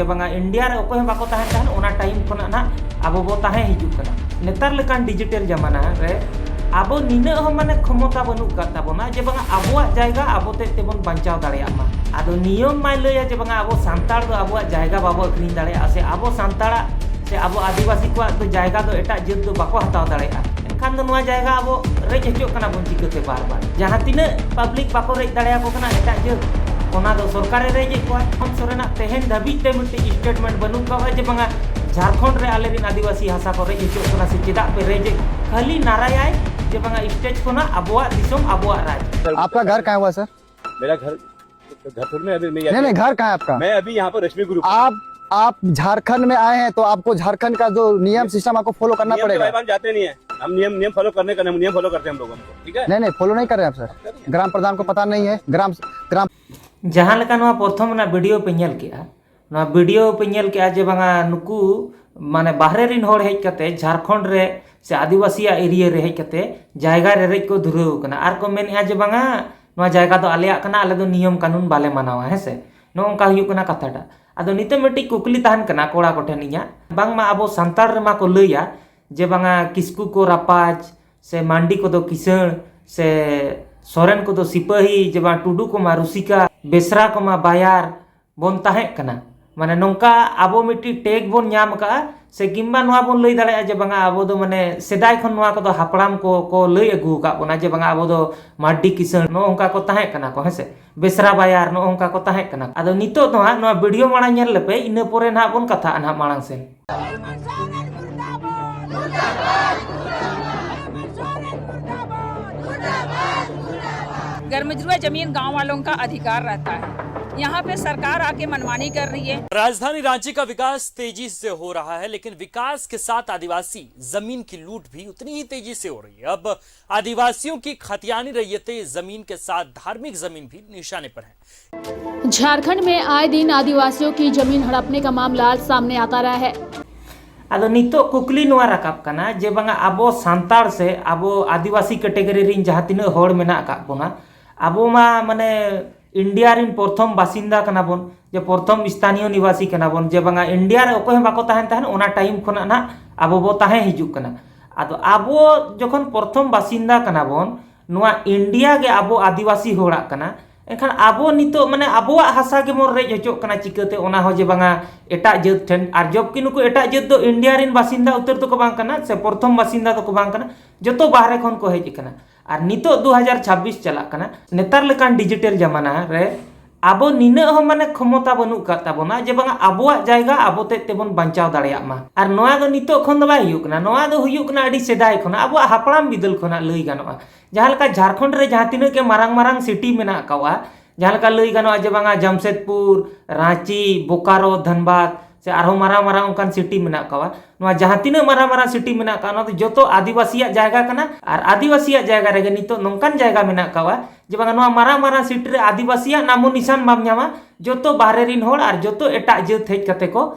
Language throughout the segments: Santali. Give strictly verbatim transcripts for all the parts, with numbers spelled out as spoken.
ᱵᱟᱝᱟ, ᱤᱱᱰᱤᱭᱟ ᱨᱮ ᱚᱠᱚᱭ ᱦᱚᱸ ᱵᱟᱠᱚ ᱛᱟᱦᱮᱱ ᱛᱟᱦᱮᱸᱫ, ᱚᱱᱟ ᱴᱟᱭᱤᱢ ᱠᱷᱚᱱᱟᱜ ᱱᱟᱜ ᱟᱵᱚ ᱵᱚ ᱛᱟᱦᱮᱸ ᱦᱤᱡᱩᱜ ᱠᱟᱱᱟ᱾ ᱱᱮᱛᱟᱨ ᱞᱮᱠᱟᱱ ᱰᱤᱡᱤᱴᱮᱞ ᱡᱟᱢᱟᱱᱟ ᱨᱮ ᱟᱵᱚ ᱱᱤᱱᱟᱹᱜ ᱦᱚᱸ ᱢᱟᱱᱮ ᱠᱷᱚᱢᱚᱛᱟ ᱵᱟᱹᱱᱩᱜ ᱟᱠᱟᱫ ᱛᱟᱵᱚᱱᱟ ᱡᱮ ᱵᱟᱝᱟ ᱟᱵᱚᱣᱟᱜ ᱡᱟᱭᱜᱟ ᱟᱵᱚ ᱛᱮᱫ ᱛᱮᱵᱚᱱ ᱵᱟᱧᱪᱟᱣ ᱫᱟᱲᱮᱭᱟᱜ ᱢᱟ᱾ ᱟᱫᱚ ᱱᱤᱭᱚᱢ ᱢᱟᱭ ᱞᱟᱹᱭᱟ ᱡᱮ ᱵᱟᱝᱟ ᱟᱵᱚ ᱥᱟᱱᱛᱟᱲ ᱫᱚ ᱟᱵᱚᱣᱟᱜ ᱡᱟᱭᱜᱟ ᱵᱟᱵᱚ ᱟᱹᱠᱷᱨᱤᱧ ᱫᱟᱲᱮᱭᱟᱜᱼᱟ, ᱥᱮ ᱟᱵᱚ ᱥᱟᱱᱛᱟᱲᱟᱜ ᱥᱮ ᱟᱵᱚ ᱟᱹᱫᱤᱵᱟᱹᱥᱤ ᱠᱚᱣᱟᱜ ᱫᱚ ᱡᱟᱭᱜᱟ ᱫᱚ ᱮᱴᱟᱜ ᱡᱟᱹᱛ ᱫᱚ ᱵᱟᱠᱚ ᱦᱟᱛᱟᱣ ᱫᱟᱲᱮᱭᱟᱜᱼᱟ᱾ ᱮᱱᱠᱷᱟᱱ ᱫᱚ ᱱᱚᱣᱟ ᱡᱟᱭᱜᱟ ᱟᱵᱚ ᱨᱮᱡ ᱦᱚᱪᱚᱜ ᱠᱟᱱᱟ ᱵᱚᱱ ᱪᱤᱠᱟᱹᱛᱮ ᱵᱟᱨ ᱵᱟᱨ? ᱡᱟᱦᱟᱸ ᱛᱤᱱᱟᱹᱜ ᱯᱟᱵᱽᱞᱤᱠ ᱵᱟᱠᱚ ᱨᱮᱡ ᱫᱟᱲᱮᱭᱟᱠᱚ ᱠᱟᱱᱟ ᱮᱴᱟᱜ ᱡᱟᱹᱛ, ᱚᱱᱟ ᱫᱚ ᱥᱚᱨᱠᱟᱨᱮ ᱨᱮᱡᱮᱫ ᱠᱚᱣᱟ᱾ ᱦᱮᱢᱚᱱᱛ ᱥᱚᱨᱮᱱᱟᱜ ᱛᱮᱦᱮᱧ ᱫᱷᱟᱹᱵᱤᱡ ᱛᱮ ᱢᱤᱫᱴᱤᱡ ᱥᱴᱮᱴᱢᱮᱱᱴ ᱵᱟᱹᱱᱩᱜ ᱠᱟᱣᱟ ᱡᱮ ᱵᱟᱝᱟ ᱡᱷᱟᱲᱠᱷᱚᱸᱰ ᱨᱮ ᱟᱞᱮᱨᱮᱱ ᱟᱹᱫᱤᱵᱟᱹᱥᱤ ᱦᱟᱥᱟ ᱠᱚ ᱨᱮᱡ ᱦᱚᱪᱚᱜ ᱠᱟᱱᱟ ᱥᱮ ᱪᱮᱫᱟᱜ ᱯᱮ ᱨᱮᱡᱮᱫ? ᱠᱷᱟᱹᱞᱤ ᱱᱟᱨᱟᱭᱟᱭ ᱡᱮ ᱵᱟᱝᱟ ᱥᱴᱮᱡᱽ ᱠᱷᱚᱱᱟᱜ ᱟᱵᱚᱣᱟᱜ ᱫᱤᱥᱚᱢ, ᱟᱵᱚᱣᱟᱜ ᱨᱟᱡᱽ᱾ आपका घर कहाँ हुआ सर? मेरा घर, घर थोड़ी ना अभी मैं नहीं, नहीं, घर कहाँ है आपका? मैं अभी यहाँ पर रश्मि ग्रुप। आप आप झारखंड में आए हैं तो आपको झारखंड का जो नियम सिस्टम आपको फॉलो करना पड़ेगा। हम जाते नहीं है, हम नियम नियम फॉलो करने का, हम नियम फॉलो करते हैं हम लोग, हमको, ठीक है? नहीं, नहीं, फॉलो नहीं कर रहे हैं आप सर। ग्राम प्रधान को पता नहीं है। ग्राम ग्राम ᱡᱟᱦᱟᱸ ᱞᱮᱠᱟ ᱱᱚᱣᱟ ᱯᱨᱚᱛᱷᱚᱢ ᱨᱮᱱᱟᱜ ᱵᱷᱤᱰᱤᱭᱳ ᱯᱮ ᱧᱮᱞ ᱠᱮᱜᱼᱟ, ᱱᱚᱣᱟ ᱵᱷᱤᱰᱤᱭᱳ ᱯᱮ ᱧᱮᱞ ᱠᱮᱜᱼᱟ ᱡᱮ ᱵᱟᱝᱟ ᱱᱩᱠᱩ ᱢᱟᱱᱮ ᱵᱟᱦᱨᱮ ᱨᱮᱱ ᱦᱚᱲ ᱦᱮᱡ ᱠᱟᱛᱮ ᱡᱷᱟᱲᱠᱷᱚᱸᱰ ᱨᱮ ᱥᱮ ᱟᱹᱫᱤᱵᱟᱹᱥᱤᱭᱟᱜ ᱮᱨᱤᱭᱟ ᱨᱮ ᱦᱮᱡ ᱠᱟᱛᱮ ᱡᱟᱭᱜᱟ ᱨᱮ ᱨᱮᱡ ᱠᱚ ᱫᱷᱩᱨᱟᱹᱣ ᱠᱟᱱᱟ ᱟᱨ ᱠᱚ ᱢᱮᱱᱮᱜᱼᱟ ᱡᱮ ᱵᱟᱝᱟ ᱱᱚᱣᱟ ᱡᱟᱭᱜᱟ ᱫᱚ ᱟᱞᱮᱭᱟᱜ ᱠᱟᱱᱟ, ᱟᱞᱮ ᱫᱚ ᱱᱤᱭᱚᱢ ᱠᱟᱹᱱᱩᱱ ᱵᱟᱞᱮ ᱢᱟᱱᱟᱣᱟ, ᱦᱮᱸ ᱥᱮ? ᱱᱚᱜᱼᱚ ᱱᱚᱝᱠᱟ ᱦᱩᱭᱩᱜ ᱠᱟᱱᱟ ᱠᱟᱛᱷᱟᱴᱟᱜ᱾ ᱟᱫᱚ ᱱᱤᱛᱚᱜ ᱢᱤᱫᱴᱤᱡ ᱠᱩᱠᱞᱤ ᱛᱟᱦᱮᱱ ᱠᱟᱱᱟ ᱠᱚᱲᱟ ᱠᱚᱴᱷᱮᱱ ᱤᱧᱟᱹᱜ, ᱵᱟᱝᱢᱟ ᱟᱵᱚ ᱥᱟᱱᱛᱟᱲ ᱨᱮᱢᱟ ᱠᱚ ᱞᱟᱹᱭᱟ ᱡᱮ ᱵᱟᱝᱟ ᱠᱤᱥᱠᱩ ᱠᱚ ᱨᱟᱯᱟᱡᱽ, ᱥᱮ ᱢᱟᱱᱰᱤ ᱠᱚᱫᱚ ᱠᱤᱥᱟᱹᱬ, ᱥᱮ ᱥᱚᱨᱮᱱ ᱠᱚᱫᱚ ᱥᱤᱯᱟᱹᱦᱤ, ᱡᱮ ᱵᱟᱝ ᱴᱩᱰᱩ ᱠᱚᱢᱟ ᱨᱩᱥᱤᱠᱟ, ᱵᱮᱥᱨᱟ ᱠᱚᱢᱟ ᱵᱟᱭᱟᱨ ᱵᱚᱱ ᱛᱟᱦᱮᱸ ᱠᱟᱱᱟ᱾ ᱢᱟᱱᱮ ᱱᱚᱝᱠᱟ ᱟᱵᱚ ᱢᱤᱫᱴᱤᱡ ᱴᱮᱜᱽ ᱵᱚᱱ ᱧᱟᱢ ᱟᱠᱟᱫᱼᱟ, ᱥᱮ ᱠᱤᱝᱵᱟ ᱱᱚᱣᱟ ᱵᱚᱱ ᱞᱟᱹᱭ ᱫᱟᱲᱮᱭᱟᱜᱼᱟ ᱡᱮ ᱵᱟᱝᱟ ᱟᱵᱚ ᱫᱚ ᱢᱟᱱᱮ ᱥᱮᱫᱟᱭ ᱠᱷᱚᱱ ᱱᱚᱣᱟ ᱠᱚᱫᱚ ᱦᱟᱯᱲᱟᱢ ᱠᱚ ᱠᱚ ᱞᱟᱹᱭ ᱟᱹᱜᱩ ᱟᱠᱟᱫ ᱵᱚᱱᱟ ᱡᱮ ᱵᱟᱝᱟ ᱟᱵᱚ ᱫᱚ ᱢᱟᱨᱰᱤ ᱠᱤᱥᱟᱹᱬ ᱱᱚᱜᱼᱚ ᱱᱚᱝᱠᱟ ᱠᱚ ᱛᱟᱦᱮᱸ ᱠᱟᱱᱟ ᱠᱚ, ᱦᱮᱸ ᱥᱮ? ᱵᱮᱥᱨᱟ ᱵᱟᱭᱟᱨ ᱱᱚᱜᱼᱚ ᱱᱚᱝᱠᱟ ᱠᱚ ᱛᱟᱦᱮᱸ ᱠᱟᱱᱟ᱾ ᱟᱫᱚ ᱱᱤᱛᱚᱜ ᱫᱚ ᱦᱟᱸᱜ ᱱᱚᱣᱟ ᱵᱷᱤᱰᱤᱭᱳ ᱢᱟᱲᱟᱝ ᱧᱮᱞ ᱞᱮᱯᱮ, ᱤᱱᱟᱹ ᱯᱚᱨᱮ ᱱᱟᱦᱟᱜ ᱵᱚᱱ ᱠᱟᱛᱷᱟᱜᱼᱟ ᱱᱟᱦᱟᱜ ᱢᱟᱲᱟᱝ ᱥᱮᱱ᱾ गरमजरुआ जमीन गांव वालों का अधिकार रहता है। यहाँ पे सरकार आके मनमानी कर रही है। राजधानी रांची का विकास तेजी से हो रहा है, लेकिन विकास के साथ आदिवासी जमीन की लूट भी उतनी ही तेजी से हो रही है। अब आदिवासियों की खतियानी रैयतें जमीन के साथ धार्मिक जमीन भी निशाने पर हैं। झारखंड में आए दिन आदिवासियों की जमीन हड़पने का मामला सामने आता रहा है। ᱟᱫᱚ ᱱᱤᱛᱚᱜ ᱠᱩᱠᱞᱤ ᱱᱚᱣᱟ ᱨᱟᱠᱟᱵ ᱠᱟᱱᱟ ᱡᱮ ᱵᱟᱝᱟ ᱟᱵᱚ ᱥᱟᱱᱛᱟᱲ ᱥᱮ ᱟᱵᱚ ᱟᱹᱫᱤᱵᱟᱹᱥᱤ ᱠᱮᱴᱮᱜᱚᱨᱤ ᱨᱮᱱ ᱡᱟᱦᱟᱸ ᱛᱤᱱᱟᱹᱜ ᱦᱚᱲ ᱢᱮᱱᱟᱜ ᱟᱠᱟᱫ ᱵᱚᱱᱟ, ᱟᱵᱚ ᱢᱟ ᱢᱟᱱᱮ ᱤᱱᱰᱤᱭᱟ ᱨᱤᱱ ᱯᱨᱚᱛᱷᱚᱢ ᱵᱟᱥᱤᱱᱫᱟ ᱠᱟᱱᱟ ᱵᱚᱱ, ᱡᱮ ᱯᱨᱚᱛᱷᱚᱢ ᱥᱛᱷᱟᱱᱤᱭᱚ ᱱᱤᱵᱟᱥᱤ ᱠᱟᱱᱟ ᱵᱚᱱ, ᱡᱮ ᱵᱟᱝᱟ ᱤᱱᱰᱤᱭᱟ ᱨᱮ ᱚᱠᱚᱭ ᱦᱚᱸ ᱵᱟᱠᱚ ᱛᱟᱦᱮᱱ ᱛᱟᱦᱮᱱ, ᱚᱱᱟ ᱴᱟᱭᱤᱢ ᱠᱷᱚᱱᱟᱜ ᱱᱟᱦᱟᱜ ᱟᱵᱚ ᱵᱚ ᱛᱟᱦᱮᱸ ᱦᱤᱡᱩᱜ ᱠᱟᱱᱟ᱾ ᱟᱫᱚ ᱟᱵᱚ ᱡᱚᱠᱷᱚᱱ ᱯᱨᱚᱛᱷᱚᱢ ᱵᱟᱥᱤᱱᱫᱟ ᱠᱟᱱᱟ ᱵᱚᱱ, ᱱᱚᱣᱟ ᱤᱱᱰᱤᱭᱟ ᱜᱮ ᱟᱵᱚ ᱟᱹᱫᱤᱵᱟᱹᱥᱤ ᱦᱚᱲᱟᱜ ᱠᱟᱱᱟ, ᱮᱱᱠᱷᱟᱱ ᱟᱵᱚ ᱱᱤᱛᱚᱜ ᱢᱟᱱᱮ ᱟᱵᱚᱣᱟᱜ ᱦᱟᱥᱟ ᱜᱮᱵᱚᱱ ᱨᱮᱡ ᱦᱚᱪᱚᱜ ᱠᱟᱱᱟ᱾ ᱪᱤᱠᱟᱹᱛᱮ? ᱚᱱᱟ ᱦᱚᱸ ᱡᱮ ᱵᱟᱝᱟ ᱮᱴᱟᱜ ᱡᱟᱹᱛ ᱴᱷᱮᱱ, ᱟᱨ ᱡᱚᱵᱠᱤ ᱱᱩᱠᱩ ᱮᱴᱟᱜ ᱡᱟᱹᱛ ᱫᱚ ᱤᱱᱰᱤᱭᱟ ᱨᱤᱱ ᱵᱟᱥᱤᱱᱫᱟ ᱩᱛᱟᱹᱨ ᱫᱚᱠᱚ ᱵᱟᱝ ᱠᱟᱱᱟ, ᱥᱮ ᱯᱨᱚᱛᱷᱚᱢ ᱵᱟᱥᱤᱱᱫᱟ ᱫᱚᱠᱚ ᱵᱟᱝ ᱠᱟᱱᱟ, ᱡᱚᱛᱚ ᱵᱟᱦᱨᱮ ᱠᱷᱚᱱ ᱠᱚ ᱦᱮᱡ ᱟᱠᱟᱱᱟ᱾ ᱟᱨ ᱱᱤᱛᱚᱜ ᱫᱩ ᱦᱟᱡᱟᱨ ᱪᱷᱟᱵᱵᱤᱥ ᱪᱟᱞᱟᱜ ᱠᱟᱱᱟ, ᱱᱮᱛᱟᱨ ᱞᱮᱠᱟᱱ ᱰᱤᱡᱤᱴᱮᱞ ᱡᱟᱢᱟᱱᱟ ᱨᱮ ᱟᱵᱚ ᱱᱤᱱᱟᱹᱜ ᱦᱚᱸ ᱢᱟᱱᱮ ᱠᱷᱚᱢᱚᱛᱟ ᱵᱟᱹᱱᱩᱜ ᱟᱠᱟᱫ ᱛᱟᱵᱚᱱᱟ ᱡᱮ ᱵᱟᱝᱟ ᱟᱵᱚᱣᱟᱜ ᱡᱟᱭᱜᱟ ᱟᱵᱚ ᱛᱮᱫ ᱛᱮᱵᱚᱱ ᱵᱟᱧᱪᱟᱣ ᱫᱟᱲᱮᱭᱟᱜ ᱢᱟ᱾ ᱟᱨ ᱱᱚᱣᱟ ᱫᱚ ᱱᱤᱛᱚᱜ ᱠᱷᱚᱱ ᱫᱚ ᱵᱟᱭ ᱦᱩᱭᱩᱜ ᱠᱟᱱᱟ, ᱱᱚᱣᱟ ᱫᱚ ᱦᱩᱭᱩᱜ ᱠᱟᱱᱟ ᱟᱹᱰᱤ ᱥᱮᱫᱟᱭ ᱠᱷᱚᱱᱟᱜ᱾ ᱟᱵᱚᱣᱟᱜ ᱦᱟᱯᱲᱟᱢ ᱵᱤᱫᱟᱹᱞ ᱠᱷᱚᱱᱟᱜ ᱞᱟᱹᱭ ᱜᱟᱱᱚᱜᱼᱟ, ᱡᱟᱦᱟᱸ ᱞᱮᱠᱟ ᱡᱷᱟᱲᱠᱷᱚᱸᱰ ᱨᱮ ᱡᱟᱦᱟᱸ ᱛᱤᱱᱟᱹᱜ ᱜᱮ ᱢᱟᱨᱟᱝ ᱢᱟᱨᱟᱝ ᱥᱤᱴᱤ ᱢᱮᱱᱟᱜ ᱟᱠᱟᱫᱼᱟ, ᱡᱟᱦᱟᱸ ᱞᱮᱠᱟ ᱞᱟᱹᱭ ᱜᱟᱱᱚᱜᱼᱟ ᱡᱮ ᱵᱟᱝᱟ ᱡᱟᱢᱥᱮᱫᱽᱯᱩᱨ, ᱨᱟᱸᱪᱤ, ᱵᱳᱠᱟᱨᱳ, ᱫᱷᱟᱱᱵᱟᱫᱽ, ᱥᱮ ᱟᱨᱦᱚᱸ ᱢᱟᱨᱟᱝ ᱢᱟᱨᱟᱝ ᱚᱱᱠᱟᱱ ᱥᱤᱴᱤ ᱢᱮᱱᱟᱜ ᱟᱠᱟᱫᱼᱟ᱾ ᱱᱚᱣᱟ ᱡᱟᱦᱟᱸ ᱛᱤᱱᱟᱹᱜ ᱢᱟᱨᱟᱝ ᱢᱟᱨᱟᱝ ᱥᱤᱴᱤ ᱢᱮᱱᱟᱜ ᱟᱠᱟᱫᱼᱟ, ᱚᱱᱟ ᱫᱚ ᱡᱚᱛᱚ ᱟᱹᱫᱤᱵᱟᱹᱥᱤᱭᱟᱜ ᱡᱟᱭᱜᱟ ᱠᱟᱱᱟ᱾ ᱟᱨ ᱟᱹᱫᱤᱵᱟᱹᱥᱤᱭᱟᱜ ᱡᱟᱭᱜᱟ ᱨᱮᱜᱮ ᱱᱤᱛᱚᱜ ᱱᱚᱝᱠᱟᱱ ᱡᱟᱭᱜᱟ ᱢᱮᱱᱟᱜ ᱟᱠᱟᱫᱼᱟ ᱡᱮ ᱵᱟᱝᱟ ᱱᱚᱣᱟ ᱢᱟᱨᱟᱝ ᱢᱟᱨᱟᱝ ᱥᱤᱴᱤ ᱨᱮ ᱟᱹᱫᱤᱵᱟᱹᱥᱤᱭᱟᱜ ᱱᱟᱢᱚ ᱱᱤᱥᱟᱱ ᱵᱟᱢ ᱧᱟᱢᱟ᱾ ᱡᱚᱛᱚ ᱵᱟᱦᱨᱮ ᱨᱤᱱ ᱦᱚᱲ ᱟᱨ ᱡᱚᱛᱚ ᱮᱴᱟᱜ ᱡᱟᱹᱛ ᱦᱮᱡ ᱠᱟᱛᱮ ᱠᱚ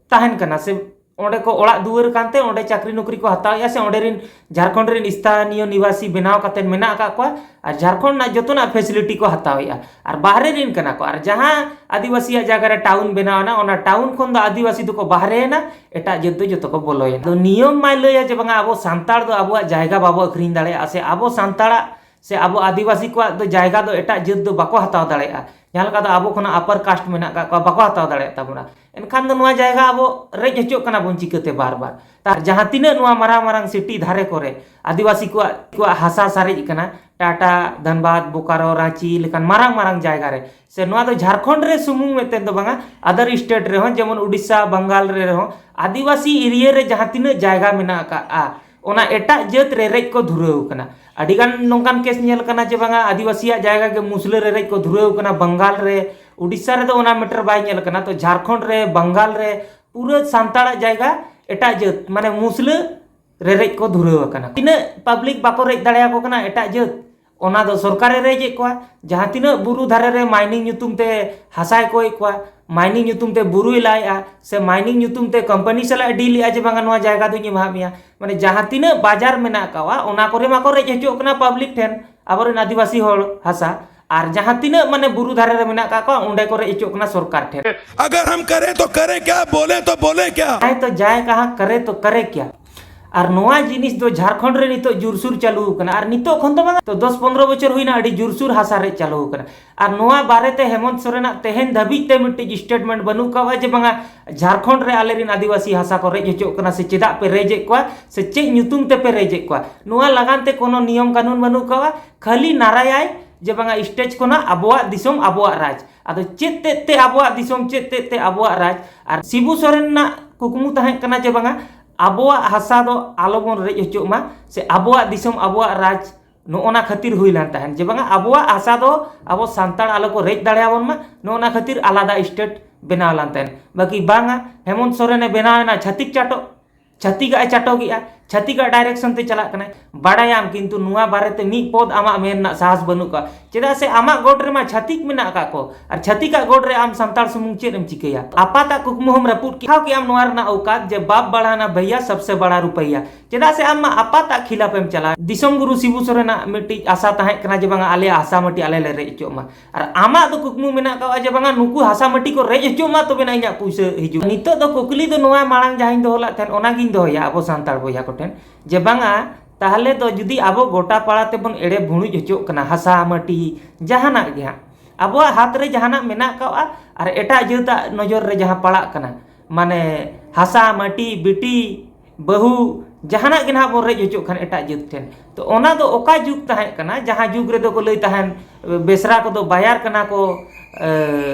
ᱛᱟᱦᱮᱱ ᱠᱟᱱᱟ, ᱥᱮ ᱚᱸᱰᱮ ᱠᱚ ᱚᱲᱟᱜ ᱫᱩᱣᱟᱹᱨ ᱠᱟᱱᱛᱮ ᱚᱸᱰᱮ ᱪᱟᱹᱠᱨᱤ ᱱᱚᱠᱨᱤ ᱠᱚ ᱦᱟᱛᱟᱣᱮᱫᱼᱟ, ᱥᱮ ᱚᱸᱰᱮ ᱨᱤᱱ ᱡᱷᱟᱲᱠᱷᱚᱸᱰ ᱨᱤᱱ ᱥᱛᱷᱟᱱᱤᱭᱚ ᱱᱤᱵᱟᱥᱤ ᱵᱮᱱᱟᱣ ᱠᱟᱛᱮ ᱢᱮᱱᱟᱜ ᱟᱠᱟᱫ ᱠᱚᱣᱟ᱾ ᱟᱨ ᱡᱷᱟᱲᱠᱷᱚᱸᱰ ᱨᱮᱱᱟᱜ ᱡᱚᱛᱚᱱᱟᱜ ᱯᱷᱮᱥᱤᱞᱤᱴᱤ ᱠᱚ ᱦᱟᱛᱟᱣᱮᱫᱼᱟ, ᱟᱨ ᱵᱟᱦᱨᱮ ᱨᱤᱱ ᱠᱟᱱᱟ ᱠᱚ᱾ ᱟᱨ ᱡᱟᱦᱟᱸ ᱟᱹᱫᱤᱵᱟᱹᱥᱤᱭᱟᱜ ᱡᱟᱭᱜᱟ ᱨᱮ ᱴᱟᱣᱩᱱ ᱵᱮᱱᱟᱣ ᱮᱱᱟ, ᱚᱱᱟ ᱴᱟᱣᱩᱱ ᱠᱷᱚᱱ ᱫᱚ ᱟᱹᱫᱤᱵᱟᱹᱥᱤ ᱫᱚᱠᱚ ᱵᱟᱦᱨᱮᱭᱮᱱᱟ, ᱮᱴᱟᱜ ᱡᱟᱹᱛ ᱫᱚ ᱡᱚᱛᱚ ᱠᱚ ᱵᱚᱞᱚᱭᱮᱱᱟ᱾ ᱟᱫᱚ ᱱᱤᱭᱚᱢ ᱢᱟᱭ ᱞᱟᱹᱭᱟ ᱡᱮ ᱵᱟᱝᱟ ᱟᱵᱚ ᱥᱟᱱᱛᱟᱲ ᱫᱚ ᱟᱵᱚᱣᱟᱜ ᱡᱟᱭᱜᱟ ᱵᱟᱵᱚ ᱟᱹᱠᱷᱨᱤᱧ ᱫᱟᱲᱮᱭᱟᱜᱼᱟ, ᱥᱮ ᱟᱵᱚ ᱥᱟᱱᱛᱟᱲᱟᱜ ᱥᱮ ᱟᱵᱚ ᱟᱹᱫᱤᱵᱟᱹᱥᱤ ᱠᱚᱣᱟᱜ ᱫᱚ ᱡᱟᱭᱜᱟ ᱫᱚ ᱮᱴᱟᱜ ᱡᱟᱹᱛ ᱫᱚ ᱵᱟᱠᱚ ᱦᱟᱛᱟᱣ ᱫᱟᱲᱮᱭᱟᱜᱼᱟ᱾ ᱡᱟᱦᱟᱸ ᱞᱮᱠᱟ ᱫᱚ ᱟᱵᱚ ᱠᱷᱚᱱᱟᱜ ᱟᱯᱟᱨ ᱠᱟᱥᱴ ᱢᱮᱱᱟᱜ ᱟᱠᱟᱫ ᱠᱚᱣᱟ, ᱵᱟᱠᱚ ᱦᱟᱛᱟᱣ ᱫᱟᱲᱮᱭᱟᱜ ᱛᱟᱵᱚᱱᱟ᱾ ᱮᱱᱠᱷᱟᱱ ᱫᱚ ᱱᱚᱣᱟ ᱡᱟᱭᱜᱟ ᱟᱵᱚ ᱨᱮᱡ ᱦᱚᱪᱚᱜ ᱠᱟᱱᱟ ᱵᱚᱱ ᱪᱤᱠᱟᱹᱛᱮ ᱵᱟᱨ ᱵᱟᱨ? ᱛᱟᱨ ᱡᱟᱦᱟᱸ ᱛᱤᱱᱟᱹᱜ ᱱᱚᱣᱟ ᱢᱟᱨᱟᱝ ᱢᱟᱨᱟᱝ ᱥᱤᱴᱤ ᱫᱷᱟᱨᱮ ᱠᱚᱨᱮ ᱟᱹᱫᱤᱵᱟᱹᱥᱤ ᱠᱚᱣᱟᱜ, ᱠᱚᱣᱟᱜ ᱦᱟᱥᱟ ᱥᱟᱨᱮᱡ ᱟᱠᱟᱱᱟ, ᱴᱟᱴᱟ, ᱫᱷᱟᱱᱵᱟᱫᱽ, ᱵᱳᱠᱟᱨᱳ, ᱨᱟᱸᱪᱤ ᱞᱮᱠᱟᱱ ᱢᱟᱨᱟᱝ ᱢᱟᱨᱟᱝ ᱡᱟᱭᱜᱟ ᱨᱮ, ᱥᱮ ᱱᱚᱣᱟ ᱫᱚ ᱡᱷᱟᱲᱠᱷᱚᱸᱰ ᱨᱮ ᱥᱩᱢᱩᱝ ᱢᱤᱫᱴᱮᱱ ᱫᱚ ᱵᱟᱝᱟ, ᱟᱫᱟᱨ ᱥᱴᱮᱴ ᱨᱮᱦᱚᱸ, ᱡᱮᱢᱚᱱ ᱩᱰᱤᱥᱟ, ᱵᱟᱝᱜᱟᱞ ᱨᱮ ᱨᱮᱦᱚᱸ, ᱟᱹᱫᱤᱵᱟᱹᱥᱤ ᱮᱨᱤᱭᱟ ᱨᱮ ᱡᱟᱦᱟᱸ ᱛᱤᱱᱟᱹᱜ ᱡᱟᱭᱜᱟ ᱢᱮᱱᱟᱜ ᱟᱠᱟᱫᱼᱟ, ᱚᱱᱟ ᱮᱴᱟᱜ ᱡᱟᱹᱛ ᱨᱮᱨᱮᱡ ᱠᱚ ᱫᱷᱩᱨᱟᱹᱣ ᱟᱠᱟᱱᱟ᱾ ᱟᱹᱰᱤᱜᱟᱱ ᱱᱚᱝᱠᱟᱱ ᱠᱮᱥ ᱧᱮᱞ ᱟᱠᱟᱱᱟ ᱡᱮ ᱵᱟᱝᱟ ᱟᱹᱫᱤᱵᱟᱹᱥᱤᱭᱟᱜ ᱡᱟᱭᱜᱟ ᱜᱮ ᱢᱩᱥᱞᱟᱹ ᱨᱮᱨᱮᱡ ᱠᱚ ᱫᱷᱩᱨᱟᱹᱣ ᱟᱠᱟᱱᱟ ᱵᱟᱝᱜᱟᱞ ᱨᱮ᱾ ᱩᱰᱤᱥᱟ ᱨᱮᱫᱚ ᱚᱱᱟ ᱢᱮᱴᱟᱨ ᱵᱟᱭ ᱧᱮᱞ ᱟᱠᱟᱱᱟ, ᱛᱚ ᱡᱷᱟᱲᱠᱷᱚᱸᱰ ᱨᱮ, ᱵᱟᱝᱜᱟᱞ ᱨᱮ ᱯᱩᱨᱟᱹ ᱥᱟᱱᱛᱟᱲᱟᱜ ᱡᱟᱭᱜᱟ ᱮᱴᱟᱜ ᱡᱟᱹᱛ ᱢᱟᱱᱮ ᱢᱩᱥᱞᱟᱹ ᱨᱮᱨᱮᱡ ᱠᱚ ᱫᱷᱩᱨᱟᱹᱣ ᱟᱠᱟᱱᱟ᱾ ᱛᱤᱱᱟᱹᱜ ᱯᱟᱵᱽᱞᱤᱠ ᱵᱟᱠᱚ ᱨᱮᱡ ᱫᱟᱲᱮᱭᱟᱠᱚ ᱠᱟᱱᱟ ᱮᱴᱟᱜ ᱡᱟᱹᱛ, ᱚᱱᱟ ᱫᱚ ᱥᱚᱨᱠᱟᱨᱮ ᱨᱮᱡᱮᱫ ᱠᱚᱣᱟ᱾ ᱡᱟᱦᱟᱸ ᱛᱤᱱᱟᱹᱜ ᱵᱩᱨᱩ ᱫᱷᱟᱨᱮ ᱨᱮ ᱢᱟᱭᱱᱤᱝ ᱧᱩᱛᱩᱢ ᱛᱮ ᱦᱟᱥᱟᱭ ᱠᱚᱭᱮᱫ ᱠᱚᱣᱟ, ᱢᱟᱭᱱᱤᱝ ᱧᱩᱛᱩᱢ ᱛᱮ ᱵᱩᱨᱩᱭ ᱞᱟᱭᱮᱫᱼᱟ, ᱥᱮ ᱢᱟᱭᱱᱤᱝ ᱧᱩᱛᱩᱢ ᱛᱮ ᱠᱳᱢᱯᱟᱱᱤ ᱥᱟᱞᱟᱜ ᱰᱤᱞ ᱮᱫᱼᱟ ᱡᱮ ᱵᱟᱝᱟ ᱱᱚᱣᱟ ᱡᱟᱭᱜᱟ ᱫᱚᱧ ᱮᱢᱟᱫ ᱢᱮᱭᱟ, ᱢᱟᱱᱮ ᱡᱟᱦᱟᱸ ᱛᱤᱱᱟᱹᱜ ᱵᱟᱡᱟᱨ ᱢᱮᱱᱟᱜ ᱟᱠᱟᱣᱟ ᱚᱱᱟ ᱠᱚᱨᱮ ᱢᱟᱠᱚ ᱨᱮᱡ ᱦᱚᱪᱚᱜ ᱠᱟᱱᱟ ᱯᱟᱵᱽᱞᱤᱠ ᱴᱷᱮᱱ ᱟᱵᱚᱨᱮᱱ ᱟᱹᱫᱤᱵᱟᱹᱥᱤ ᱦᱚᱲ ᱦᱟᱥᱟ᱾ ᱟᱨ ᱡᱟᱦᱟᱸ ᱛᱤᱱᱟᱹᱜ ᱢᱟᱱᱮ ᱵᱩᱨᱩ ᱫᱷᱟᱨᱮ ᱨᱮ ᱢᱮᱱᱟᱜ ᱠᱟᱜ ᱠᱚᱣᱟ, ᱚᱸᱰᱮ ᱠᱚ ᱨᱮᱡ ᱦᱚᱪᱚᱜ ᱠᱟᱱᱟ ᱥᱚᱨᱠᱟᱨ ᱴᱷᱮᱱ᱾ अगर हम करें तो करें क्या, बोले तो बोले क्या? ᱡᱟᱦᱟᱸᱭ ᱛᱚ ᱡᱟᱭ ᱠᱟᱦᱟ ᱠᱟᱨᱮ ᱛᱚ ᱠᱟᱨᱮ ᱠᱭᱟ? ᱟᱨ ᱱᱚᱣᱟ ᱡᱤᱱᱤᱥ ᱫᱚ ᱡᱷᱟᱲᱠᱷᱚᱸᱰ ᱨᱮ ᱱᱤᱛᱚᱜ ᱡᱳᱨᱥᱳᱨ ᱪᱟᱹᱞᱩ ᱟᱠᱟᱱᱟ, ᱟᱨ ᱱᱤᱛᱚᱜ ᱠᱷᱚᱱ ᱫᱚ ᱵᱟᱝᱟ, ᱛᱚ ᱫᱚᱥ ᱯᱚᱱᱨᱚ ᱵᱚᱪᱷᱚᱨ ᱦᱩᱭᱱᱟ, ᱟᱹᱰᱤ ᱡᱳᱨᱥᱳᱨ ᱦᱟᱥᱟ ᱨᱮᱡ ᱪᱟᱹᱞᱩ ᱟᱠᱟᱱᱟ᱾ ᱟᱨ ᱱᱚᱣᱟ ᱵᱟᱨᱮᱛᱮ ᱦᱮᱢᱚᱱᱛ ᱥᱚᱨᱮᱱᱟᱜ ᱛᱮᱦᱮᱧ ᱫᱷᱟᱹᱵᱤᱡ ᱛᱮ ᱢᱤᱫᱴᱤᱡ ᱥᱴᱮᱴᱢᱮᱱᱴ ᱵᱟᱹᱱᱩᱜ ᱠᱟᱜᱼᱟ ᱡᱮ ᱵᱟᱝᱟ, ᱡᱷᱟᱲᱠᱷᱚᱸᱰ ᱨᱮ ᱟᱞᱮᱨᱮᱱ ᱟᱹᱫᱤᱵᱟᱹᱥᱤ ᱦᱟᱥᱟ ᱠᱚ ᱨᱮᱡ ᱦᱚᱪᱚᱜ ᱠᱟᱱᱟ ᱥᱮ ᱪᱮᱫᱟᱜ ᱯᱮ ᱨᱮᱡᱮᱫ ᱠᱚᱣᱟ ᱥᱮ ᱪᱮᱫ ᱧᱩᱛᱩᱢ ᱛᱮᱯᱮ ᱨᱮᱡᱮᱫ ᱠᱚᱣᱟ᱾ ᱱᱚᱣᱟ ᱞᱟᱜᱟᱱ ᱛᱮ ᱠᱳᱱᱳ ᱱᱤᱭᱚᱢ ᱠᱟᱹᱱᱩᱱ ᱵᱟᱹᱱᱩᱜ ᱠᱟᱜᱼᱟ᱾ ᱠᱷᱟᱹᱞᱤ ᱱᱟᱨᱟᱭᱟᱭ ᱡᱮ ᱵᱟᱝᱟ, ᱥᱴᱮᱡᱽ ᱠᱷᱚᱱᱟᱜ ᱟᱵᱚᱣᱟᱜ ᱫᱤᱥᱚᱢ ᱟᱵᱚᱣᱟᱜ ᱨᱟᱡᱽ᱾ ᱟᱫᱚ ᱪᱮᱫ ᱛᱮᱫ ᱛᱮ ᱟᱵᱚᱣᱟᱜ ᱫᱤᱥᱚᱢ, ᱪᱮᱫ ᱛᱮᱫ ᱛᱮ ᱟᱵᱚᱣᱟᱜ ᱨᱟᱡᱽ? ᱟᱨ ᱥᱤᱵᱩ ᱥᱚᱨᱮᱱ ᱨᱮᱱᱟᱜ ᱠᱩᱠᱢᱩ ᱛᱟᱦᱮᱸ ᱠᱟᱱᱟ ᱡᱮ ᱵᱟᱝᱟ, ᱟᱵᱚᱣᱟᱜ ᱦᱟᱥᱟ ᱫᱚ ᱟᱞᱚᱵᱚᱱ ᱨᱮᱡ ᱦᱚᱪᱚᱜ ᱢᱟ, ᱥᱮ ᱟᱵᱚᱣᱟᱜ ᱫᱤᱥᱚᱢ ᱟᱵᱚᱣᱟᱜ ᱨᱟᱡᱽ, ᱱᱚᱜᱼᱚᱱᱟ ᱠᱷᱟᱹᱛᱤᱨ ᱦᱩᱭ ᱞᱮᱱ ᱛᱟᱦᱮᱸᱫ ᱡᱮ ᱵᱟᱝᱟ, ᱟᱵᱚᱣᱟᱜ ᱦᱟᱥᱟ ᱫᱚ ᱟᱵᱚ ᱥᱟᱱᱛᱟᱲ ᱟᱞᱚ ᱠᱚ ᱨᱮᱡ ᱫᱟᱲᱮᱭᱟᱵᱚᱱ ᱢᱟ, ᱱᱚᱜᱼᱚᱱᱟ ᱠᱷᱟᱹᱛᱤᱨ ᱟᱞᱟᱫᱟ ᱥᱴᱮᱴ ᱵᱮᱱᱟᱣ ᱞᱮᱱ ᱛᱟᱦᱮᱸᱫ᱾ ᱵᱟᱹᱠᱤ ᱵᱟᱝᱟ, ᱦᱮᱢᱚᱱᱛ ᱥᱚᱨᱮᱱᱮ ᱵᱮᱱᱟᱣ ᱮᱱᱟ ᱪᱷᱟᱹᱛᱤᱠ ᱪᱟᱴᱚᱜ, ᱪᱷᱟᱹᱛᱤᱠᱟᱜ ᱮ ᱪᱟᱴᱚᱜᱮᱜᱼᱟ, ᱪᱷᱟᱹᱛᱤᱠᱟᱜ ᱰᱟᱭᱨᱮᱠᱥᱚᱱ ᱛᱮ ᱪᱟᱞᱟᱜ ᱠᱟᱱᱟᱭ᱾ ᱵᱟᱲᱟᱭᱟᱢ, ᱠᱤᱱᱛᱩ ᱱᱚᱣᱟ ᱵᱟᱨᱮᱛᱮ ᱢᱤᱫ ᱯᱚᱫ ᱟᱢᱟᱜ ᱢᱮᱱ ᱨᱮᱱᱟᱜ ᱥᱟᱦᱟᱥ ᱵᱟᱹᱱᱩᱜ ᱠᱟᱜᱼᱟ᱾ ᱪᱮᱫᱟᱜ ᱥᱮ ᱟᱢᱟᱜ ᱜᱚᱰ ᱨᱮᱢᱟ ᱪᱷᱟᱹᱛᱤᱠ ᱢᱮᱱᱟᱜ ᱟᱠᱟᱫ ᱠᱚ, ᱟᱨ ᱪᱷᱟᱹᱛᱤᱠᱟᱜ ᱜᱚᱰ ᱨᱮ ᱟᱢ ᱥᱟᱱᱛᱟᱲ ᱥᱩᱢᱩᱝ ᱪᱮᱫ ᱮᱢ ᱪᱤᱠᱟᱹᱭᱟ? ᱟᱯᱟᱛᱟᱜ ᱠᱩᱠᱢᱩ ᱦᱚᱸᱢ ᱨᱟᱹᱯᱩᱫ ᱠᱮᱫ᱾ ᱴᱷᱟᱶ ᱠᱮᱫ ᱟᱢ ᱱᱚᱣᱟ ᱨᱮᱱᱟᱜ ᱚᱣᱠᱟᱛ ᱡᱮ ᱵᱟᱯ ᱵᱟᱲᱦᱟᱱᱟ ᱵᱷᱟᱹᱭᱭᱟ ᱥᱟᱵᱥᱮ ᱵᱟᱲᱟ ᱨᱩᱯᱟᱹᱭᱭᱟ᱾ ᱪᱮᱫᱟᱜ ᱥᱮ ᱟᱢ ᱢᱟ ᱟᱯᱟᱛᱟᱜ ᱠᱷᱤᱞᱟᱯ ᱮᱢ ᱪᱟᱞᱟᱣ᱾ ᱫᱤᱥᱚᱢ ᱜᱩᱨᱩ ᱥᱤᱵᱩ ᱥᱚᱨᱮᱱᱟᱜ ᱢᱤᱫᱴᱤᱡ ᱟᱥᱟ ᱛᱟᱦᱮᱸ ᱠᱟᱱᱟ ᱡᱮ ᱵᱟᱝᱟ, ᱟᱞᱮᱭᱟᱜ ᱦᱟᱥᱟ ᱢᱟᱹᱴᱤ ᱟᱞᱮ ᱞᱮ ᱨᱮᱡ ᱦᱚᱪᱚᱜ ᱢᱟ, ᱟᱨ ᱟᱢᱟᱜ ᱫᱚ ᱠᱩᱠᱢᱩ ᱢᱮᱱᱟᱜ ᱠᱟᱜᱼᱟ ᱡᱮ ᱵᱟᱝᱟ, ᱱᱩᱠᱩ ᱦᱟᱥᱟ ᱢᱟᱹᱴᱤ ᱠᱚ ᱨᱮᱡ ᱦᱚᱪᱚᱜ ᱢᱟ, ᱛᱚᱵᱮᱱᱟ ᱤᱧᱟᱹᱜ ᱯᱩᱭᱥᱟᱹ ᱦᱤᱡᱩᱜ᱾ ᱱᱤᱛᱚᱜ ᱫᱚ ᱠᱩᱠᱞᱤ ᱫᱚ ᱱᱚᱣᱟ ᱢᱟᱲᱟᱝ ᱡᱟᱦᱟᱸᱧ ᱫᱚᱦᱚ ᱞᱮᱫ ᱛᱟᱦᱮᱸᱫ, ᱚᱱᱟᱜᱤᱧ ᱫᱚᱦᱚᱭᱟ ᱟᱵᱚ ᱥᱟᱱᱛᱟᱲ ᱵᱚᱭᱦᱟ ᱠᱚᱴᱷᱮᱱ, ᱡᱮ ᱵᱟᱝᱟ, ᱛᱟᱦᱞᱮ ᱫᱚ ᱡᱩᱫᱤ ᱟᱵᱚ ᱜᱚᱴᱟ ᱯᱟᱲᱟ ᱛᱮᱵᱚᱱ ᱮᱲᱮ ᱵᱷᱩᱲᱩᱡ ᱦᱚᱪᱚᱜ ᱠᱟᱱᱟ, ᱦᱟᱥᱟ ᱢᱟᱹᱴᱤ ᱡᱟᱦᱟᱱᱟᱜ ᱜᱮ ᱦᱟᱸᱜ, ᱟᱵᱚᱣᱟᱜ ᱦᱟᱛ ᱨᱮ ᱡᱟᱦᱟᱱᱟᱜ ᱢᱮᱱᱟᱜ ᱠᱟᱜᱼᱟ ᱟᱨ ᱮᱴᱟᱜ ᱡᱟᱹᱛᱟᱜ ᱱᱚᱡᱚᱨ ᱨᱮ ᱡᱟᱦᱟᱸ ᱯᱟᱲᱟᱜ ᱠᱟᱱᱟ, ᱢᱟᱱᱮ ᱦᱟᱥᱟ ᱢᱟᱹᱴᱤ ᱵᱤᱴᱤ ᱵᱟᱹᱦᱩ ᱡᱟᱦᱟᱱᱟᱜ ᱜᱮ ᱱᱟᱦᱟᱜ ᱵᱚᱱ ᱨᱮᱡ ᱦᱚᱪᱚᱜ ᱠᱷᱟᱱ ᱮᱴᱟᱜ ᱡᱟᱹᱛ ᱴᱷᱮᱱ᱾ ᱛᱚ ᱚᱱᱟ ᱫᱚ ᱚᱠᱟ ᱡᱩᱜᱽ ᱛᱟᱦᱮᱸ ᱠᱟᱱᱟ, ᱡᱟᱦᱟᱸ ᱡᱩᱜᱽ ᱨᱮᱫᱚ ᱠᱚ ᱞᱟᱹᱭ ᱛᱟᱦᱮᱱ, ᱵᱮᱥᱨᱟ ᱠᱚᱫᱚ ᱵᱟᱭᱟᱨ ᱠᱟᱱᱟ ᱠᱚ, ᱮ,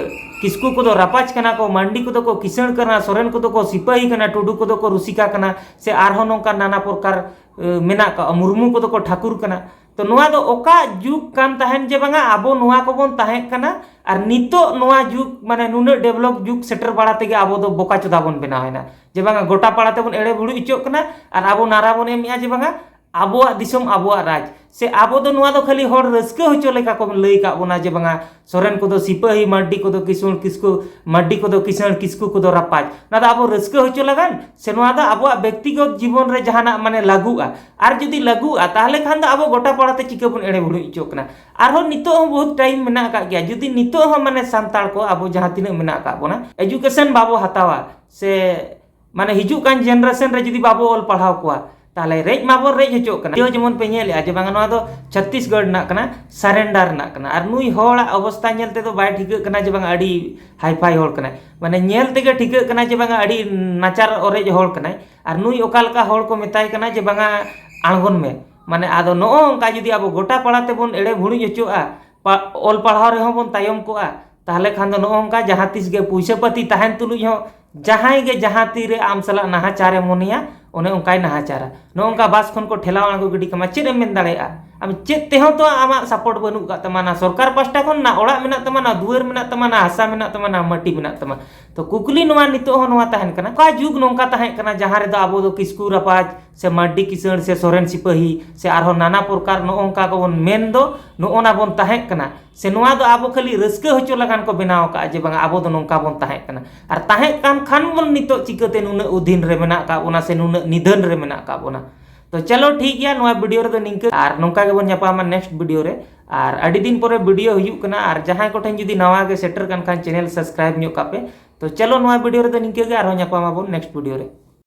ᱠᱤᱥᱠᱩ ᱠᱚᱫᱚ ᱨᱟᱯᱟᱡᱽ ᱠᱟᱱᱟ ᱠᱚ, ᱢᱟᱱᱰᱤ ᱠᱚᱫᱚ ᱠᱚ ᱠᱤᱥᱟᱹᱬ ᱠᱟᱱᱟ, ᱥᱚᱨᱮᱱ ᱠᱚᱫᱚ ᱠᱚ ᱥᱤᱯᱟᱹᱦᱤ ᱠᱟᱱᱟ, ᱴᱩᱰᱩ ᱠᱚᱫᱚ ᱠᱚ ᱨᱩᱥᱤᱠᱟ ᱠᱟᱱᱟ, ᱥᱮ ᱟᱨᱦᱚᱸ ᱱᱚᱝᱠᱟ ᱱᱟᱱᱟ ᱯᱨᱚᱠᱟᱨ, ᱮ, ᱢᱮᱱᱟᱜ ᱠᱟᱜᱼᱟ, ᱢᱩᱨᱢᱩ ᱠᱚᱫᱚ ᱠᱚ ᱴᱷᱟᱹᱠᱩᱨ ᱠᱟᱱᱟ᱾ ᱛᱚ ᱱᱚᱣᱟ ᱫᱚ ᱚᱠᱟ ᱡᱩᱜᱽ ᱠᱟᱱ ᱛᱟᱦᱮᱱ ᱡᱮ ᱵᱟᱝᱟ, ᱟᱵᱚ ᱱᱚᱣᱟ ᱠᱚᱵᱚᱱ ᱛᱟᱦᱮᱸ ᱠᱟᱱᱟ, ᱟᱨ ᱱᱤᱛᱚᱜ ᱱᱚᱣᱟ ᱡᱩᱜᱽ, ᱢᱟᱱᱮ ᱱᱩᱱᱟᱹᱜ ᱰᱮᱵᱷᱞᱚᱯ ᱡᱩᱜᱽ ᱥᱮᱴᱮᱨ ᱵᱟᱲᱟ ᱛᱮᱜᱮ ᱟᱵᱚ ᱫᱚ ᱵᱚᱠᱟ ᱪᱚᱫᱟ ᱵᱚᱱ ᱵᱮᱱᱟᱣ ᱮᱱᱟ ᱡᱮ ᱵᱟᱝᱟ, ᱜᱚᱴᱟ ᱯᱟᱲᱟ ᱛᱮᱵᱚᱱ ᱮᱲᱮ ᱵᱷᱩᱲᱩᱡ ᱦᱚᱪᱚᱜ ᱠᱟᱱᱟ ᱟᱨ ᱟᱵᱚ ᱱᱟᱨᱟ ᱵᱚᱱ ᱮᱢᱮᱜᱼᱟ ᱡᱮ ᱵᱟᱝᱟ, ᱟᱵᱚᱣᱟᱜ ᱫᱤᱥᱚᱢ, ᱟᱵᱚᱣᱟᱜ ᱨᱟᱡᱽ᱾ ᱥᱮ ᱟᱵᱚ ᱫᱚ ᱱᱚᱣᱟ ᱫᱚ ᱠᱷᱟᱹᱞᱤ ᱦᱚᱲ ᱨᱟᱹᱥᱠᱟᱹ ᱦᱚᱪᱚ ᱞᱮᱠᱟ ᱠᱚ ᱞᱟᱹᱭ ᱠᱟᱜ ᱵᱚᱱᱟ ᱡᱮ ᱵᱟᱝᱟ, ᱥᱚᱨᱮᱱ ᱠᱚᱫᱚ ᱥᱤᱯᱟᱹᱦᱤ, ᱢᱟᱹᱨᱰᱤ ᱠᱚᱫᱚ ᱠᱤᱥᱩᱬ ᱠᱤᱥᱠᱩ, ᱢᱟᱹᱨᱰᱤ ᱠᱚᱫᱚ ᱠᱤᱥᱟᱹᱬ, ᱠᱤᱥᱠᱩ ᱠᱚᱫᱚ ᱨᱟᱯᱟᱡᱽ᱾ ᱱᱚᱣᱟ ᱫᱚ ᱟᱵᱚ ᱨᱟᱹᱥᱠᱟᱹ ᱦᱚᱪᱚ ᱞᱟᱜᱟᱱ, ᱥᱮ ᱱᱚᱣᱟ ᱫᱚ ᱟᱵᱚᱣᱟᱜ ᱵᱮᱠᱛᱤᱜᱚᱛ ᱡᱤᱵᱚᱱ ᱨᱮ ᱡᱟᱦᱟᱱᱟᱜ ᱢᱟᱱᱮ ᱞᱟᱹᱜᱩᱜᱼᱟ? ᱟᱨ ᱡᱩᱫᱤ ᱞᱟᱹᱜᱩᱜᱼᱟ, ᱛᱟᱦᱚᱞᱮ ᱠᱷᱟᱱ ᱫᱚ ᱟᱵᱚ ᱜᱚᱴᱟ ᱯᱟᱲᱟ ᱛᱮ ᱪᱤᱠᱟᱹ ᱵᱚᱱ ᱮᱲᱮ ᱵᱷᱩᱲᱩᱡ ᱦᱚᱪᱚᱜ ᱠᱟᱱᱟ? ᱟᱨᱦᱚᱸ ᱱᱤᱛᱚᱜ ᱦᱚᱸ ᱵᱚᱦᱩᱛ ᱴᱟᱭᱤᱢ ᱢᱮᱱᱟᱜ ᱟᱠᱟᱫ ᱜᱮᱭᱟ᱾ ᱡᱩᱫᱤ ᱱᱤᱛᱚᱜ ᱦᱚᱸ ᱢᱟᱱᱮ ᱥᱟᱱᱛᱟᱲ ᱠᱚ ᱟᱵᱚ ᱡᱟᱦᱟᱸ ᱛᱤᱱᱟᱹᱜ ᱢᱮᱱᱟᱜ ᱟᱠᱟᱫ ᱵᱚᱱᱟ, ᱮᱡᱩᱠᱮᱥᱚᱱ ᱵᱟᱵᱚ ᱦᱟᱛᱟᱣᱟ, ᱥᱮ ᱢᱟᱱᱮ ᱦᱤᱡᱩᱜ ᱠᱟᱱ ᱡᱮᱱᱟᱨᱮᱥᱚᱱ ᱨᱮ ᱡᱩᱫᱤ ᱵᱟᱵᱚ ᱚᱞ ᱯᱟᱲᱦᱟᱣ ᱠᱚᱣᱟ, ᱛᱟᱦᱚᱞᱮ ᱨᱮᱡ ᱢᱟᱵᱚᱱ ᱨᱮᱡ ᱦᱚᱪᱚᱜ ᱠᱟᱱᱟ᱾ ᱡᱮᱢᱚᱱ ᱯᱮ ᱧᱮᱞᱮᱜᱼᱟ ᱡᱮ ᱵᱟᱝᱟ ᱱᱚᱣᱟ ᱫᱚ ᱪᱷᱟᱛᱤᱥᱜᱚᱲ ᱨᱮᱱᱟᱜ ᱠᱟᱱᱟ, ᱥᱟᱨᱮᱱᱰᱟᱨ ᱨᱮᱱᱟᱜ ᱠᱟᱱᱟ᱾ ᱟᱨ ᱱᱩᱭ ᱦᱚᱲᱟᱜ ᱚᱵᱚᱥᱛᱟ ᱧᱮᱞ ᱛᱮᱫᱚ ᱵᱟᱭ ᱴᱷᱤᱠᱟᱹᱜ ᱠᱟᱱᱟ ᱡᱮ ᱵᱟᱝᱟ ᱟᱹᱰᱤ ᱦᱟᱭᱯᱷᱟᱭ ᱦᱚᱲ ᱠᱟᱱᱟᱭ᱾ ᱢᱟᱱᱮ ᱧᱮᱞ ᱛᱮᱜᱮ ᱴᱷᱤᱠᱟᱹᱜ ᱠᱟᱱᱟ ᱡᱮ ᱵᱟᱝᱟ ᱟᱹᱰᱤ ᱱᱟᱪᱟᱨ ᱚᱨᱮᱡ ᱦᱚᱲ ᱠᱟᱱᱟᱭ᱾ ᱟᱨ ᱱᱩᱭ ᱚᱠᱟ ᱞᱮᱠᱟ ᱦᱚᱲ ᱠᱚ ᱢᱮᱛᱟᱭ ᱠᱟᱱᱟ ᱡᱮ ᱵᱟᱝᱟ ᱟᱬᱜᱚᱱ ᱢᱮ᱾ ᱢᱟᱱᱮ ᱟᱫᱚ ᱱᱚᱜᱼᱚ ᱱᱚᱝᱠᱟ ᱡᱩᱫᱤ ᱟᱵᱚ ᱜᱚᱴᱟ ᱯᱟᱲᱟ ᱛᱮᱵᱚᱱ ᱮᱲᱮ ᱵᱷᱩᱲᱩᱡ ᱦᱚᱪᱚᱜᱼᱟ, ᱯᱟ-, ᱚᱞ ᱯᱟᱲᱦᱟᱣ ᱨᱮᱦᱚᱸ ᱵᱚᱱ ᱛᱟᱭᱚᱢ ᱠᱚᱜᱼᱟ, ᱛᱟᱦᱚᱞᱮ ᱠᱷᱟᱱ ᱫᱚ ᱱᱚᱜᱼᱚ ᱱᱚᱝᱠᱟ ᱡᱟᱦᱟᱸ ᱛᱤᱥ ᱜᱮ ᱯᱩᱭᱥᱟᱹ ᱯᱟᱹᱛᱤ ᱛᱟᱦᱮᱱ ᱛᱩᱞᱩᱡ ᱦᱚᱸ ᱡᱟᱦᱟᱸᱭ ᱜᱮ ᱡᱟᱦᱟᱸ ᱛᱤᱨᱮ ᱟᱢ ᱥᱟᱞᱟᱜ ᱱᱟᱦᱟᱪᱟᱨᱮ ᱢᱚᱱᱮᱭᱟ, ᱚᱱᱮ ᱚᱱᱠᱟᱭ ᱱᱟᱦᱟᱪᱟᱨᱟ᱾ ᱱᱚᱜᱼᱚ ᱱᱚᱝᱠᱟ ᱵᱟᱥ ᱠᱷᱚᱱ ᱠᱚ ᱴᱷᱮᱞᱟᱣ ᱟᱬᱜᱚ ᱜᱤᱰᱤ ᱠᱟᱢᱟ, ᱪᱮᱫ ᱮᱢ ᱢᱮᱱ ᱫᱟᱲᱮᱭᱟᱜᱼᱟ? ᱟᱢ ᱪᱮᱫ ᱛᱮᱦᱚᱸ ᱛᱚ ᱟᱢᱟᱜ ᱥᱟᱯᱳᱨᱴ ᱵᱟᱹᱱᱩᱜ ᱠᱟᱜ ᱛᱟᱢᱟ, ᱱᱟ ᱥᱚᱨᱠᱟᱨ ᱯᱟᱥᱴᱟ ᱠᱷᱚᱱ, ᱱᱟ ᱚᱲᱟᱜ ᱢᱮᱱᱟᱜ ᱛᱟᱢᱟ, ᱱᱟ ᱫᱩᱣᱟᱹᱨ ᱢᱮᱱᱟᱜ ᱛᱟᱢᱟ, ᱱᱟ ᱦᱟᱥᱟ ᱢᱮᱱᱟᱜ ᱛᱟᱢᱟ, ᱱᱟ ᱢᱟᱹᱴᱤ ᱢᱮᱱᱟᱜ ᱛᱟᱢᱟ᱾ ᱛᱚ ᱠᱩᱠᱞᱤ ᱱᱚᱣᱟ ᱱᱤᱛᱚᱜ ᱦᱚᱸ ᱱᱚᱣᱟ ᱛᱟᱦᱮᱱ ᱠᱟᱱᱟ, ᱚᱠᱟ ᱡᱩᱜᱽ ᱱᱚᱝᱠᱟ ᱛᱟᱦᱮᱸ ᱠᱟᱱᱟ ᱡᱟᱦᱟᱸ ᱨᱮᱫᱚ ᱟᱵᱚ ᱫᱚ ᱠᱤᱥᱠᱩ ᱨᱟᱯᱟᱡᱽ ᱥᱮ ᱢᱟᱨᱰᱤ ᱠᱤᱥᱟᱹᱬ ᱥᱮ ᱥᱚᱨᱮᱱ ᱥᱤᱯᱟᱹᱦᱤ ᱥᱮ ᱟᱨᱦᱚᱸ ᱱᱟᱱᱟ ᱯᱨᱚᱠᱟᱨ ᱱᱚᱜᱼᱚ ᱱᱚᱝᱠᱟ ᱠᱚᱵᱚᱱ ᱢᱮᱱ ᱫᱚ, ᱱᱚᱜᱼᱚ ᱱᱟ ᱵᱚᱱ ᱛᱟᱦᱮᱸ ᱠᱟᱱᱟ? ᱥᱮ ᱱᱚᱣᱟ ᱫᱚ ᱟᱵᱚ ᱠᱷᱟᱹᱞᱤ ᱨᱟᱹᱥᱠᱟᱹ ᱦᱚᱪᱚ ᱞᱟᱜᱟᱱ ᱠᱚ ᱵᱮᱱᱟᱣ ᱟᱠᱟᱫᱼᱟ ᱡᱮ ᱵᱟᱝᱟ ᱟᱵᱚ ᱫᱚ ᱱᱚᱝᱠᱟ ᱵᱚᱱ ᱛᱟᱦᱮᱸ ᱠᱟᱱᱟ? ᱟᱨ ᱛᱟᱦᱮᱸ ᱠᱟᱱ ᱠᱷᱟᱱ ᱵᱚᱱ ᱱᱤᱛᱚᱜ ᱪᱤᱠᱟᱹᱛᱮ ᱱᱩᱱᱟᱹᱜ ᱚᱫᱷᱤᱱ ᱨᱮ ᱢᱮᱱᱟᱜ ᱟᱠᱟᱫ ᱵᱚᱱᱟ ᱥᱮ ᱱᱩᱱᱟᱹᱜ ᱱᱤᱫᱷᱟᱹᱱ ᱨᱮ ᱢᱮᱱᱟᱜ ᱟᱠᱟᱫ ᱵᱚᱱᱟ? ᱛᱚ ᱪᱚᱞᱚ ᱴᱷᱤᱠ ᱜᱮᱭᱟ, ᱱᱚᱣᱟ ᱵᱷᱤᱰᱤᱭᱳ ᱨᱮᱫᱚ ᱱᱤᱝᱠᱟᱹ, ᱟᱨ ᱱᱚᱝᱠᱟ ᱜᱮᱵᱚᱱ ᱧᱟᱯᱟᱢᱟ ᱱᱮᱠᱥᱴ ᱵᱷᱤᱰᱤᱭᱳ ᱨᱮ᱾ ᱟᱨ ᱟᱹᱰᱤ ᱫᱤᱱ ᱯᱚᱨᱮ ᱵᱷᱤᱰᱤᱭᱳ ᱦᱩᱭᱩᱜ ᱠᱟᱱᱟ, ᱟᱨ ᱡᱟᱦᱟᱸᱭ ᱠᱚᱴᱷᱮᱱ ᱡᱩᱫᱤ ᱱᱟᱣᱟ ᱜᱮ ᱥᱮᱴᱮᱨ ᱠᱟᱱ ᱠᱷᱟᱱ ᱪᱮᱱᱮᱞ ᱥᱟᱵᱥᱠᱨᱟᱭᱤᱵ ᱧᱚᱜ ᱠᱟᱜ ᱯᱮ᱾ ᱛᱚ ᱪᱚᱞᱚ ᱱᱚᱣᱟ ᱵᱷᱤᱰᱤᱭᱳ ᱨᱮᱫᱚ ᱱᱤᱝᱠᱟᱹ ᱜᱮ, ᱟᱨᱦᱚᱸ ᱧᱟᱯᱟᱢ ᱟᱵᱚᱱ ᱱᱮᱠᱥᱴ ᱵᱷᱤᱰᱤᱭᱳ ᱨᱮ᱾